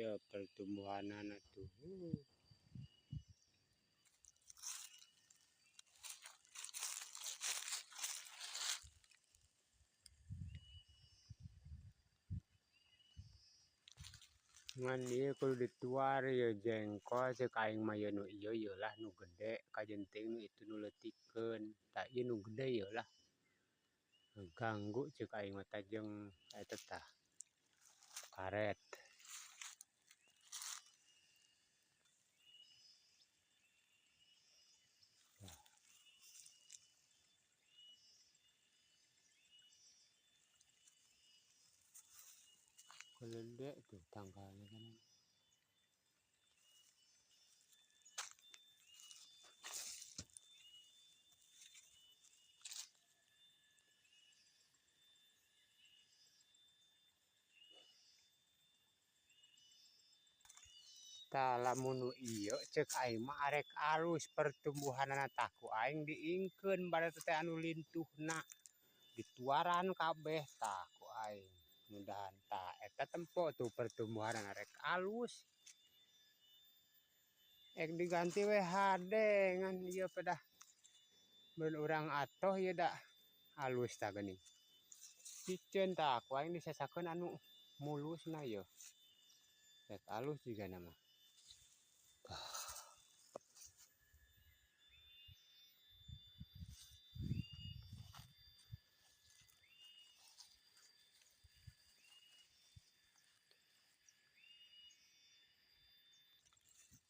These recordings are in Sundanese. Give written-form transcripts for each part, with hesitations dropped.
Ieu pertumbuhanana tuh. Ngan ieu kudu dituar ieu jengkol ceuk aing mah ieu nu ieu yeuh lah nu gede kajeun teuing nu itu nu leutikeun. Tah ieu nu gede yeuh lah. Ngaganggu ceuk aing mah tah jeung eta tah karet. Gede tuh tangkalnya kan. Tah lamun nu ieu ceuk aing mah arek alus pertumbuhanana tah ku aing diingkeun bareto teh anu lintuhna dituaran kabeh tah ku aing mudahan tah eta tempo tuh pertumbuhanana rek alus. Ek diganti we hade ngan ieu pedah mun urang atoh ieu da alus tah geuning. Piceun tah ku aing disesakeun anu mulusna ieu. Rek alus jigana mah.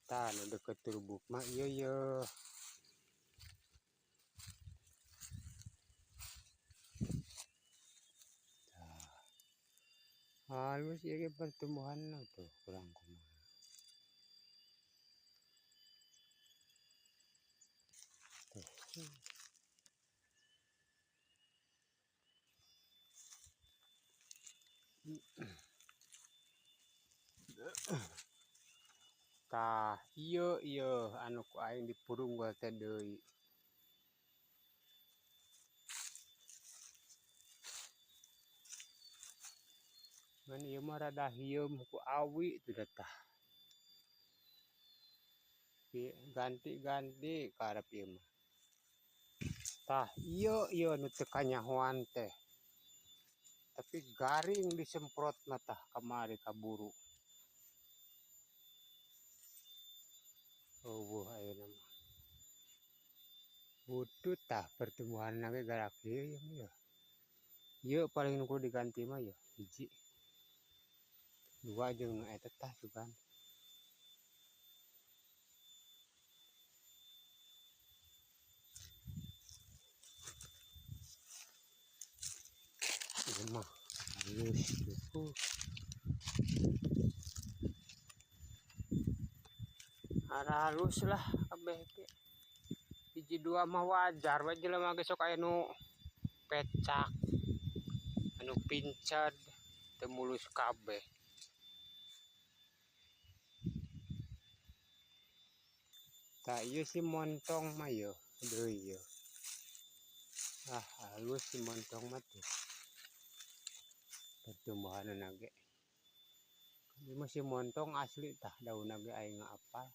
Tah nu deukeut turbuk mah ieu yeuh. Tah. Halus ieu ge pertumbuhanna tuh kurang kumaha. Tuh. Tah ieu ieu anu ku aing dipurunggul teh deui. Ngan ieu mah rada hieum ku awi tuh da tah. Ganti-ganti karep ieu mah. Tah ieu ieu nu teu kanyahoan teh. Tapi garing disemprot mah tah kamari kaburu. Eueuh ayeuna mah. Butut tah pertumbuhanna ge gara kieu ieu mah yeuh. Ieu paling nu kudu diganti mah yeuh hiji. Dua jeung nu eta tah sugan. Ieu mah halus tuh. Halus lah kabeh ge. Hiji dua mah wajar we jelema ge sok aya nu pecak, anu pincad, teu mulus kabeh. Tah ieu si montong mah yeuh deui yeuh. Ah halus si montong mah tuh. Pertumbuhanna ge. Ieu mah si montong asli tah daunna ge aing apal.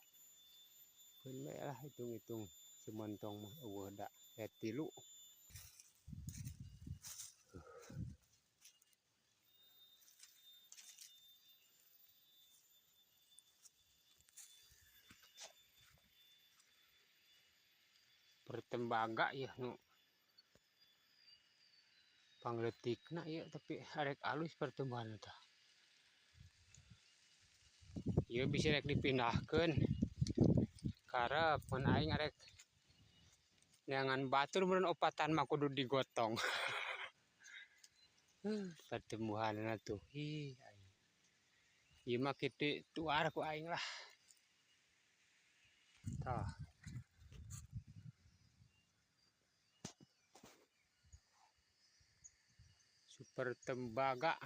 Keun we lah hitung-hitung si montong mah eueuh da 3. Pertembaga yeuh nu pangleutikna ieu tapi arek alus pertumbuhanna tah. Ieu bisi rek dipindahkeun. Karep mun aing arek neangan batur mun opatan mah kudu digotong. Pertumbuhanna tuh ih aing. Ieu mah kitu tuar ku aing lah. Tah. Super tembaga.